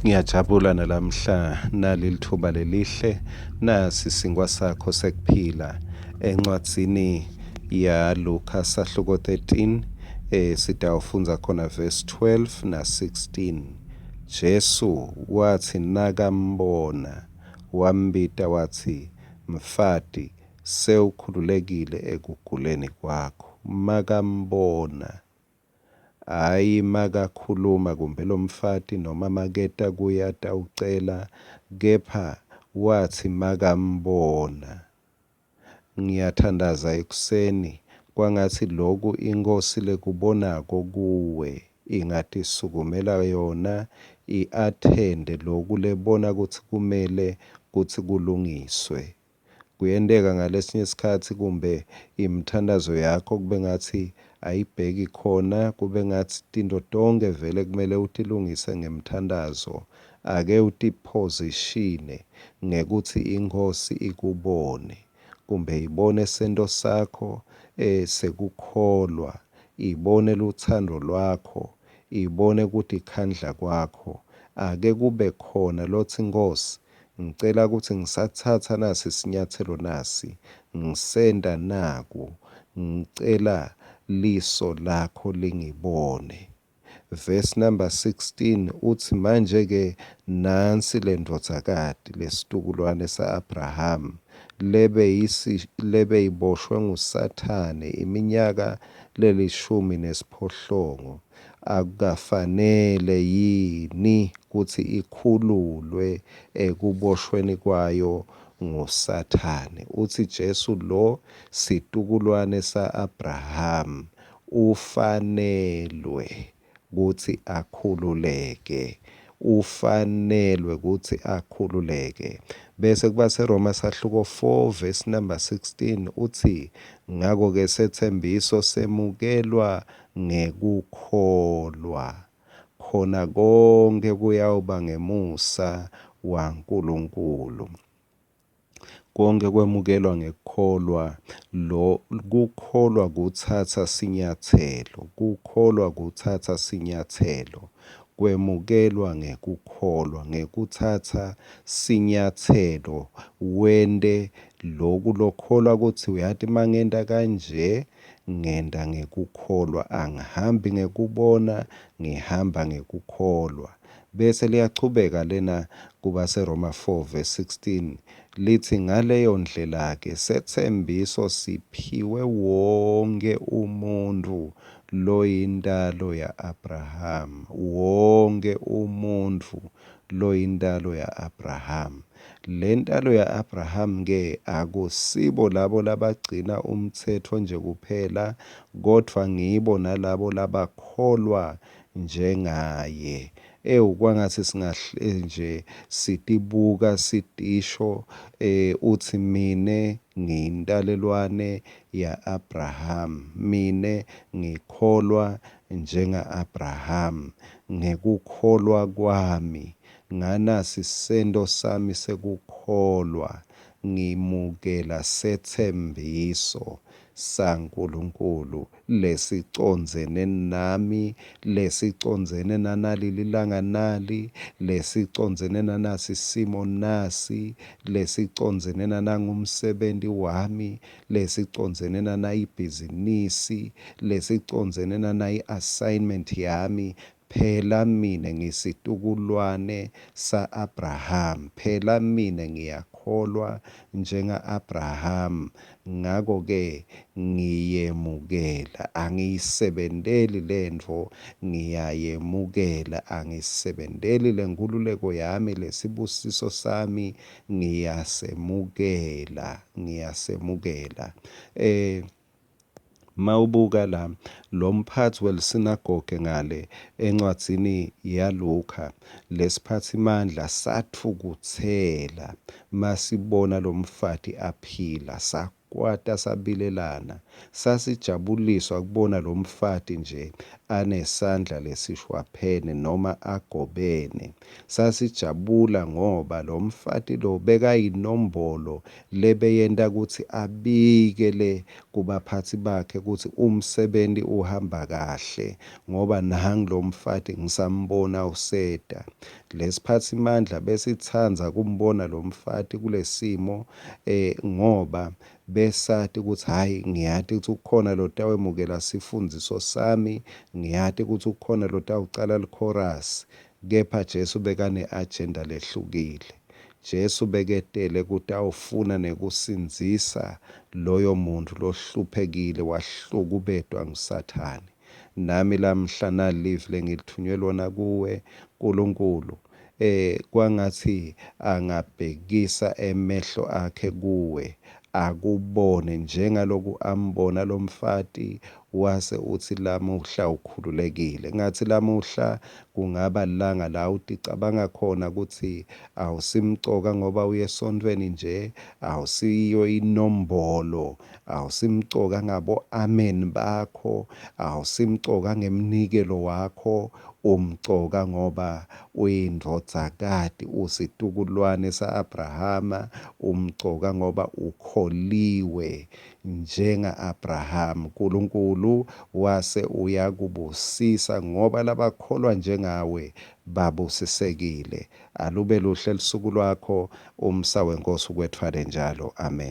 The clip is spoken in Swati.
Ngiyajabula nalamhla nali lithuba lelihle nasi sinkwa sakho sekuphila encwadzini yaLuka sahluko 13 sitawufundza khona verse 12 na 16. Jesu watsi nakambona wambita watsi, "Mfati, sewukhululekile ekuguleni kwakho." Makambona, hhayi makakhuluma kumbe lomfati noma maketa kuye atawucela, kepha watsi makambona. Ngiyathandaza ekuseni kwangatsi loku iNkhosi lekubonako kuwe ingatisukumela yona i-athende loku lebona kutsi kumele kutsi kulungiswe. Kuyenteka ngalesinye isikhatsi kumbe imithandazo yakho kube ngathi ayibheki khona, kube ngathi tintfo tonkhe vele kumele utilungise ngemthandazo. Ake utiphozishine ngekutsi iNkhosi ikubone, kumbe ibone sento sakho sekukholwa, ibone lutsandvo lwakho, ibone kutikhandla kwakho. Ake kube khona lotsi, Nkhosi, ngicela kutsi ngisatsatsa nasi sinyatselo nasi, ngisenta naku, ngicela liso lakho lingibone. Verse number 16 utsi manje-ke nansi lendvodzakati lesitukulwane sa-Abraham lebeyiboshwe nguSathane iminyaka lelishumi nesiphohlongo, akukafanele yini kutsi ikhululwe ekuboshweni kwayo nguSathane? Utsi Jesu lo situkulwane sa-Abraham ufanelwe kutsi akhululeke, ufanelwe kutsi akhululeke. Bese kuba seRoma sahluko 4 verse number 16 utsi ngako-ke setsembiso semukelwa ngekukholwa, khona konke kuyawuba ngemusa waNkulunkulu. Konke kwemukelwa ngekukholwa. Lo kukholwa kutsatsa sinyatselo, kukholwa kutsatsa sinyatselo, kwemukelwa ngekukholwa, ngekutsatsa sinyatselo wente loku lokholwa kutsi uyati mangenta kanje, ngenta ngekukholwa, angihambi ngekubona, ngihamba ngekukholwa. Bese liyachubeka lena kubaseRoma 4 verse 16 lithi ngaleyo ndlela-ke setsembiso siphiwe wonke umuntfu loyintalo ya-Abraham, wonke umuntfu loyintalo ya-Abraham. Le ntalo ya-Abraham ke akusibo labo labagcina umtsetfo nje kuphela, kodvwa ngibo nalabo labakholwa njengaye. Ewu, kwangatsi singahle nje sitibuka sitisho, uthi mine ngiyintalelwane ya-Abraham, mine ngikholwa njenga-Abraham, ngekukholwa kwami nganasi sento sami sekukholwa ngimukela setsembiso saNkulunkulu lesicondzene nami, lesicondzene nanali lilanga nali, lesicondzene nanasi simo nasi, lesicondzene nanangumsebenti wami, lesicondzene nanayibhizinisi, lesicondzene nanayi-assignment yami. Phela mine ngisitukulwane sa-Abraham, phela mine ngiyakholwa njenga-Abraham, ngako-ke ngiyemukela. Angiyisebenteli lentfo, ngiyayemukela. Angisebenteli lenkhululeko yami, lesibusiso sami, ngiyasemukela, ngiyasemukela. Mawubuka la lo mphathi welisinagoge ngale encwadzini yaLuka, lesiphatsimandla satfukutsela masibona lomfati aphila, sakwata sabilelana, sasijabuliswa kubona lomfati nje anesandla lesishwaphene noma agobene. Sasijabula ngoba lomfati lo bekayinombolo lebeyenta kutsi abike le kubaphatsi bakhe kutsi umsebenti uhamba kahle ngoba nangu lomfati ngisambona useta. Lesiphatsimandla besitsandza kumbona lomfati kulesimo ngoba besati kutsi hhayi ngiyati kutsi ukhona lotawemukela sifundziso sami, ngiyati kutsi ukhona lotawucala likhorasi. Kepha Jesu bekane-agenda lehlukile. Jesu beketele kutawufuna nekusindzisa loyo muntfu lohluphekile wahlukubetwa nguSathane. Nami lamhla nali livi lengilithunywe lona kuwe, Nkulunkulu kwangatsi angabhekisa emehlo akhe kuwe akubone njengaloku ambona lomfati wase utsi lamuhla ukhululekile. Ngatsi lamuhla kungaba lilanga la uticabanga khona kutsi awusimcoka ngoba uye esontfweni nje, awusiyo inombolo, awusimcoka ngabo amen bakho, awusimcoka ngemnikelo wakho, umcoka ngoba uyindvodzakati, usitukulwane sa-Abrahama, umcoka ngoba ukholiwe njenga-Abraham. Nkulunkulu wase uyakubusisa ngoba labakholwa njengawe babusisekile. Alube luhle lusuku lwakho, umsa weNkosi ukwetfwale njalo. Amen.